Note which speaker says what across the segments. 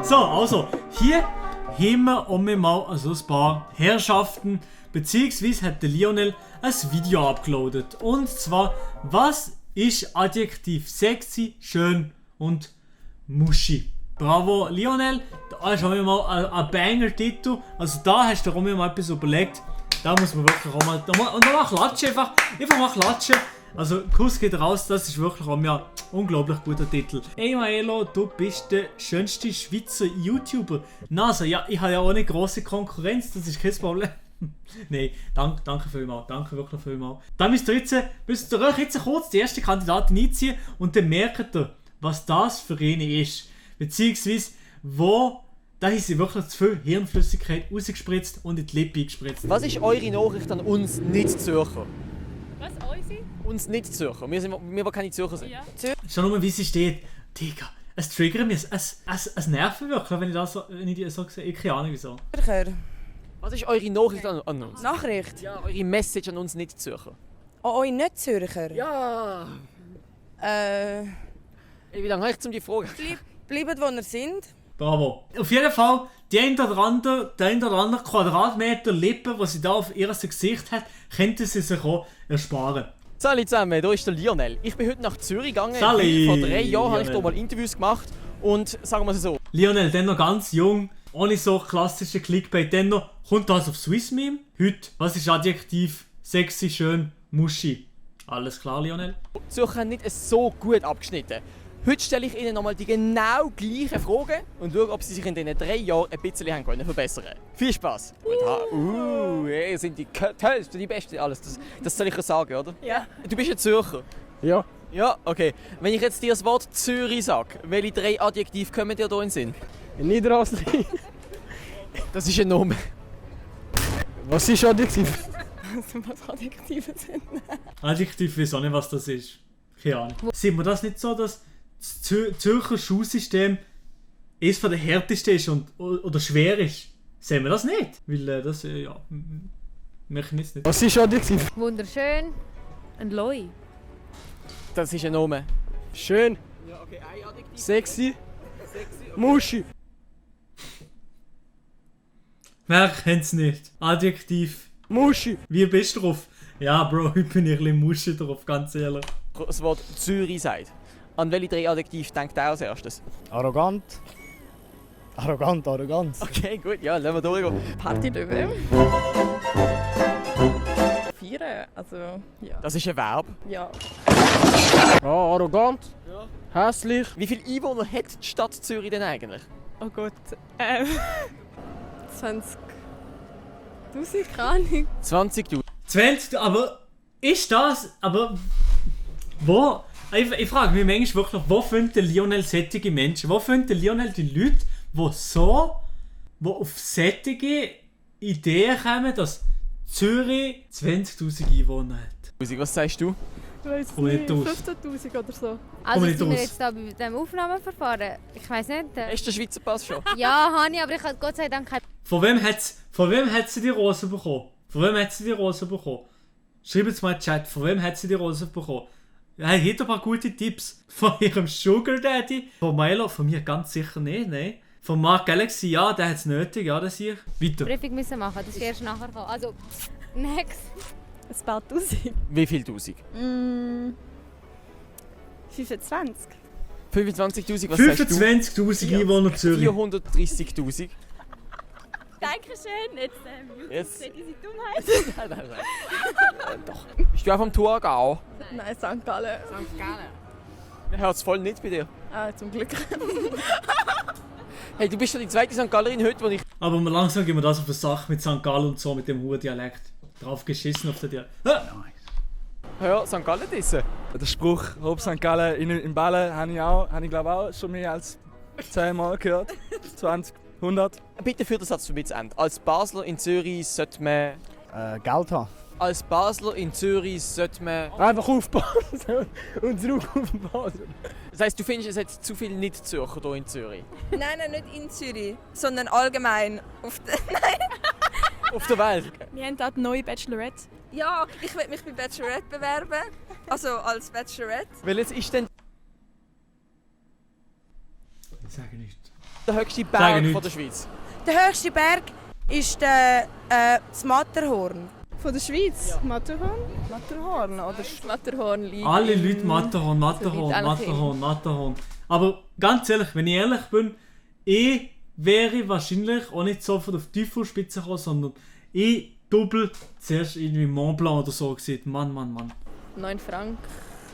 Speaker 1: So, also, hier haben wir mal also ein paar Herrschaften, beziehungsweise hat der Lionel ein Video uploadet. Und zwar, was ist Adjektiv sexy, schön und muschi? Bravo, Lionel, da ist auch mal ein Banger-Titel. Also da hast du auch mal etwas überlegt. Da muss man wirklich auch mal... Und dann mal klatschen, einfach mal klatschen. Also Kuss geht raus, das ist wirklich auch ein unglaublich guter Titel. Ey Maelo, du bist der schönste Schweizer YouTuber. NASA, ja, ich habe ja auch eine grosse Konkurrenz, das ist kein Problem. Nein, danke vielmals, danke wirklich vielmals. Dann müsst ihr euch jetzt kurz die erste Kandidatin einziehen und dann merkt ihr, was das für eine ist. Beziehungsweise, da haben sie wirklich zu viel Hirnflüssigkeit rausgespritzt und in die Lippe gespritzt.
Speaker 2: Was ist eure Nachricht an uns Nicht-Zürcher?
Speaker 3: Was, unsere?
Speaker 2: Uns Nicht-Zürcher. Wir keine Zürcher sind.
Speaker 3: Ja.
Speaker 1: Schau nur mal, wie sie steht. Digga, es triggert mich, es nervt mich wirklich, wenn ich die so sehe. Ich keine Ahnung wieso.
Speaker 4: Zürcher.
Speaker 2: Was ist eure Nachricht an uns?
Speaker 4: Nachricht?
Speaker 2: Ja, eure Message an uns Nicht-Zürcher.
Speaker 4: Oh, euch nicht Zürcher?
Speaker 2: Ja. Wie lange habe ich um die Frage?
Speaker 4: Bleibt, wo ihr sind.
Speaker 1: Bravo. Auf jeden Fall, der ein oder andere Quadratmeter Lippen, die sie da auf ihrem Gesicht hat, könnten sie sich auch ersparen.
Speaker 2: Salut zusammen, hier ist der Lionel. Ich bin heute nach Zürich gegangen.
Speaker 1: Salut,
Speaker 2: Vor 3 Jahren habe ich
Speaker 1: Lionel.
Speaker 2: hier mal Interviews gemacht. Und sagen wir es so.
Speaker 1: Lionel, dann noch ganz jung, ohne so klassische Clickbait, dann noch, kommt das auf Swiss Meme? Heute, was ist Adjektiv? Sexy, schön, muschi. Alles klar, Lionel?
Speaker 2: Die Zürcher haben nicht so gut abgeschnitten. Heute stelle ich Ihnen nochmal die genau gleichen Fragen und schaue, ob Sie sich in diesen 3 Jahren ein bisschen haben können verbessern. Viel Spaß! Hey, sind die tollsten, die besten, alles. Das soll ich dir sagen, oder?
Speaker 4: Ja.
Speaker 2: Du bist ein Zürcher.
Speaker 5: Ja.
Speaker 2: Ja, okay. Wenn ich jetzt dir das Wort Zürich sage, welche 3 Adjektive kommen dir hier in den Sinn?
Speaker 5: In Niederhasli.
Speaker 2: Das ist ein Name.
Speaker 5: Was ist Adjektiv?
Speaker 4: Was Adjektive sind.
Speaker 1: Adjektiv, ich weiß auch nicht, was das ist. Keine Ahnung. Sieht man das nicht so, dass das Zürcher Schulsystem eines der härtesten ist oder schwer ist? Sehen wir das nicht? Weil das, ja, möchte ich jetzt nicht.
Speaker 5: Was ist Adjektiv?
Speaker 3: Wunderschön. Ein Loi.
Speaker 2: Das ist ein Name.
Speaker 5: Schön,
Speaker 2: Ja, okay, ein Adjektiv.
Speaker 5: sexy, muschi.
Speaker 1: Wer kennt's nicht? Adjektiv.
Speaker 5: Muschi.
Speaker 1: Wie bist du drauf? Ja, Bro, ich bin ein bisschen Muschi drauf, ganz ehrlich.
Speaker 2: Das Wort Zürich sagt. An welche 3 Adjektive denkt ihr als erstes?
Speaker 5: Arrogant. Arroganz.
Speaker 2: Okay, gut, ja, lassen wir durchgehen.
Speaker 6: Partylöwe. Feiern, also ja.
Speaker 2: Das ist ein Verb.
Speaker 6: Ja.
Speaker 5: Ja, arrogant. Hässlich.
Speaker 2: Wie viele Einwohner hat die Stadt Zürich denn eigentlich?
Speaker 6: Oh Gott. 20.000, keine Ahnung.
Speaker 2: 20'000.
Speaker 1: 20, aber ist das, aber wo? Ich frage mich manchmal wirklich, wo findet der Lionel sättige Menschen? Wo findet der Lionel die Leute, die auf sättige Ideen kommen, dass Zürich 20'000 Einwohner hat?
Speaker 2: Was sagst du?
Speaker 6: Ich weiß
Speaker 1: Komm nicht aus.
Speaker 6: 15'000 oder so.
Speaker 3: Also
Speaker 1: nicht
Speaker 3: sind wir
Speaker 1: aus.
Speaker 3: jetzt da bei dem Aufnahmeverfahren? Ich weiss nicht.
Speaker 2: Hast du den Schweizer Pass schon?
Speaker 3: Ja, habe ich, aber ich habe Gott sei Dank kein...
Speaker 1: Von wem hat sie die Rose bekommen? Schreibt es mal in den Chat, von wem hat sie die Rose bekommen? Hey, hat ein paar gute Tipps. Von ihrem Sugar Daddy? Von Milo? Von mir ganz sicher nicht, nein. Von Mark Galaxy, ja, der hat es nötig, ja, das hier. Weiter.
Speaker 3: Prüfung müssen machen, das ist erst nachher kommen. Also, next.
Speaker 6: Ein paar Tausend.
Speaker 2: Wie viel Tausend?
Speaker 6: 25.
Speaker 2: 25'000, was sagst du?
Speaker 1: 25'000 Einwohner Zürich.
Speaker 2: 430'000.
Speaker 6: Dankeschön.
Speaker 2: Jetzt.
Speaker 6: Seht ihr die Dummheit?
Speaker 2: Nein. Doch. Bist du auch vom Thurgau?
Speaker 6: Nein, St. Gallen.
Speaker 2: Man hört es voll nicht bei dir.
Speaker 6: Ah, zum Glück.
Speaker 2: Hey, du bist schon die zweite St. Gallerin heute, wo ich...
Speaker 1: Aber langsam gehen wir das auf die Sache mit St. Gallen und so, mit dem hohen Dialekt. Drauf geschissen auf den Dialekt.
Speaker 2: Ja, St. Gallen dissen.
Speaker 5: Der Spruch Rob St. Gallen in Bällen habe ich glaube auch schon mehr als 10 Mal gehört. 20, 100.
Speaker 2: Bitte führ den Satz für mich zu Ende. Als Basler in Zürich sollte man...
Speaker 5: Geld haben.
Speaker 2: Als Basler in Zürich sollte man...
Speaker 5: Einfach aufpassen und zurück auf den Basen.
Speaker 2: Das heisst, du findest, es hat zu viele Nicht-Zürcher hier in Zürich?
Speaker 4: Nein, nicht in Zürich, sondern allgemein. Auf
Speaker 2: Auf der Welt?
Speaker 6: Wir haben dort neue Bachelorette.
Speaker 4: ja, ich will mich bei Bachelorette bewerben. Also als Bachelorette.
Speaker 2: Welches ist denn...
Speaker 1: Ich sage nicht.
Speaker 2: der höchste
Speaker 1: Sag
Speaker 2: Berg
Speaker 1: nicht.
Speaker 2: von der Schweiz?
Speaker 7: Der höchste Berg ist das Matterhorn.
Speaker 6: Von der Schweiz? Matterhorn?
Speaker 7: Matterhorn, oder?
Speaker 6: Matterhorn liegt.
Speaker 1: Alle Leute Matterhorn,
Speaker 6: so weit eigentlich
Speaker 1: Matterhorn. Aber ganz ehrlich, wenn ich ehrlich bin, ich wäre wahrscheinlich auch nicht sofort auf die Teufelsspitze gekommen, sondern ich doppel zuerst irgendwie Mont Blanc oder so gesehen. Mann.
Speaker 6: 9 Franken.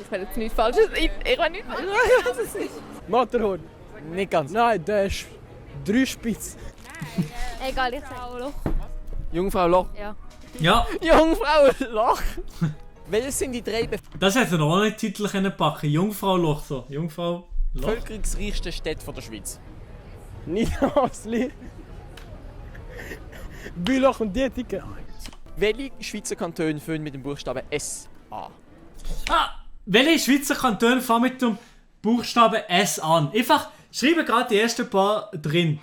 Speaker 6: Ich will jetzt nichts Falsches. Ich will nichts Falsches.
Speaker 8: Matterhorn.
Speaker 2: Nicht ganz.
Speaker 8: Nein, der ist 3 Spitz.
Speaker 3: Egal, ich sage auch Loch.
Speaker 2: Jungfrau Loch.
Speaker 3: Ja.
Speaker 1: Ja,
Speaker 2: Jungfrau Loch! Welches sind die 3
Speaker 1: das hätte er auch nicht Titel können packen. Jungfrau Loch so. Jungfrau Loch.
Speaker 2: bevölkerungsreichsten Städte von der Schweiz?
Speaker 8: Niederhasli. Bülach und Dietike.
Speaker 2: Welche Schweizer Kantone fangen mit dem Buchstaben S an?
Speaker 1: Welche Schweizer Kantone fangen mit dem Buchstaben S an? Einfach schreibe gerade die ersten paar drin.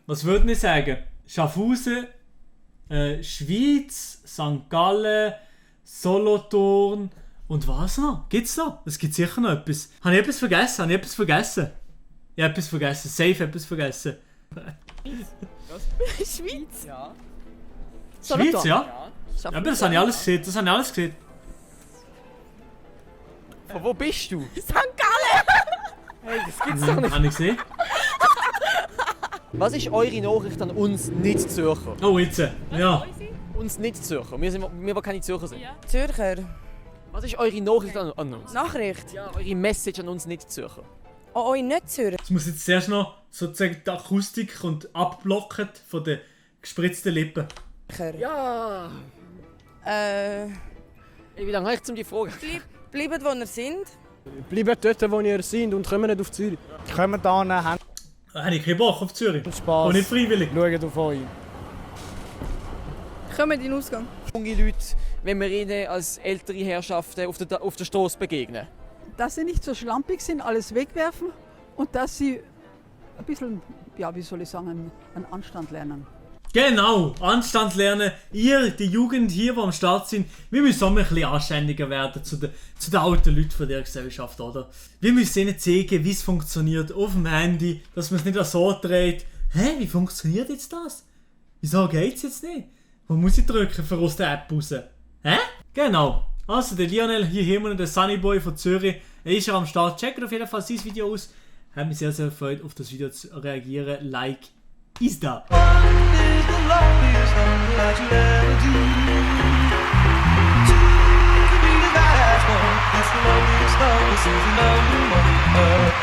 Speaker 1: Was würden ich sagen? Schaffhausen, Schweiz, St. Gallen, Solothurn und was noch? Gibt's noch? Es gibt sicher noch etwas. Habe ich etwas vergessen? Ich habe etwas vergessen. Safe etwas vergessen.
Speaker 6: Schweiz?
Speaker 2: Ja.
Speaker 1: Schweiz, ja? Ja, aber das habe ich alles gesehen.
Speaker 2: Von wo bist du?
Speaker 6: St. Gallen!
Speaker 2: Hey, das gibt's doch nicht.
Speaker 1: Habe ich gesehen?
Speaker 2: Was ist eure Nachricht an uns Nicht-Zürcher?
Speaker 1: Oh, jetzt. Ja.
Speaker 2: Uns Nicht-Zürcher. Wir keine Zürcher sind.
Speaker 7: Zürcher.
Speaker 2: Was ist eure Nachricht an uns?
Speaker 7: Nachricht.
Speaker 2: Ja, eure Message an uns Nicht-Zürcher.
Speaker 7: Oh, euch nicht Zürcher.
Speaker 1: Es muss jetzt zuerst noch sozusagen die Akustik und abblocken von den gespritzten Lippen.
Speaker 2: Ja.
Speaker 7: Äh,
Speaker 2: Wie lange habe ich die Frage?
Speaker 7: bleibt, wo ihr sind.
Speaker 8: Bleibt dort, wo ihr seid und kommt nicht auf Zürich. Kommt da hin, habt
Speaker 1: Da habe ich keinen Bock auf Zürich.
Speaker 8: Spaß.
Speaker 1: Und nicht freiwillig.
Speaker 8: Schaut auf euch.
Speaker 6: Kommen in den Ausgang.
Speaker 2: Junge Leute, wenn wir ihnen als ältere Herrschaften auf der Straße begegnen.
Speaker 9: Dass sie nicht so schlampig sind, alles wegwerfen und dass sie ein bisschen, ja, wie soll ich sagen, einen Anstand lernen.
Speaker 1: Genau, Anstand lernen. Ihr, die Jugend hier, die am Start sind, wir müssen auch mal ein bisschen anständiger werden zu den alten Leuten von der Gesellschaft, oder? Wir müssen ihnen zeigen, wie es funktioniert auf dem Handy, dass man es nicht so dreht. Hä, wie funktioniert jetzt das? Wieso geht's jetzt nicht? Wo muss ich drücken für aus der App raus? Hä? Genau. Also der Lionel, hier haben wir den Sunnyboy von Zürich. Er ist ja am Start. Checkt auf jeden Fall sein Video aus. Hat mich sehr, sehr gefreut, auf das Video zu reagieren. Like ist da.
Speaker 10: That's the loneliest love, this is the number one.